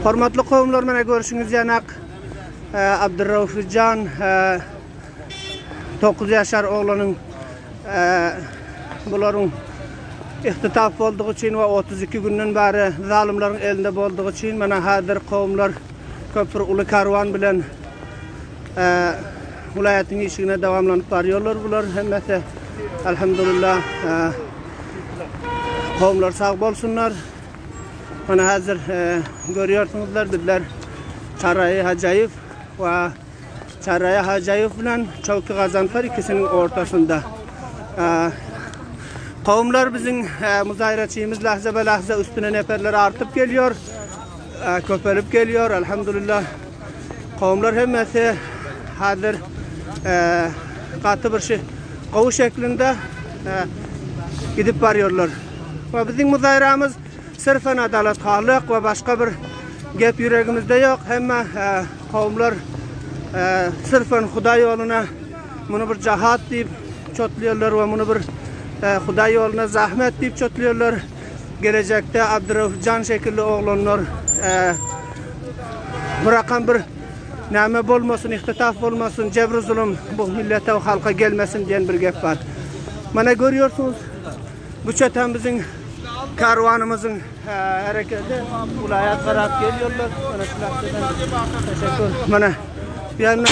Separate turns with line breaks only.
Hormatly kowumlar mana görşüňiz ýanak Abdurraufjan 9 ýaşar oglanyň bularyň ihtitaf boldugy üçin we 32 günden bäri zalymlaryň elinde boldugy üçin mana häzir kowumlar köp bir uly karwan bilen welaýatyň işigine dowamlanyp barýarlar bular hemmesi alhamdulillah kowumlar sag bolsunlar. Mana häzir görýärsiňizler bizler Çaraýy Hajaýew we Çaraýy Hajaýew bilen Çowki Gazanfar ikisiniň ortasynda. Kowumlar biziň muzaýraçymyz lahza be lahza üstüne neperler artyp gelýär. Köpelip gelýär alhamdulillah. Kowumlar hemmesi häzir gaty bir şey gowy şeklinde gidip barýarlar. We biziň muzaýramyz syrfen adalat halyk we başga bir gep ýüregimizde ýok. Hemme kowumlar syrfen Hudaý ýoluna muny bir jahat diýip çotlaýarlar we muny bir Hudaý ýoluna zahmet diýip çotlaýarlar. Gelejekde Abdyrauf jan şekilli oglanlar bırakan bir näme bolmasyn, ihtitaf bolmasyn, jebr zulum bu millete we halka gelmesin diýen bir gep bar. Mana görýärsiňiz, bu çetem biziň karwanymyzyň hereketi welaýat garap gelýärler. Mana şu lahzadan teşekkür. Mana bu ýanda.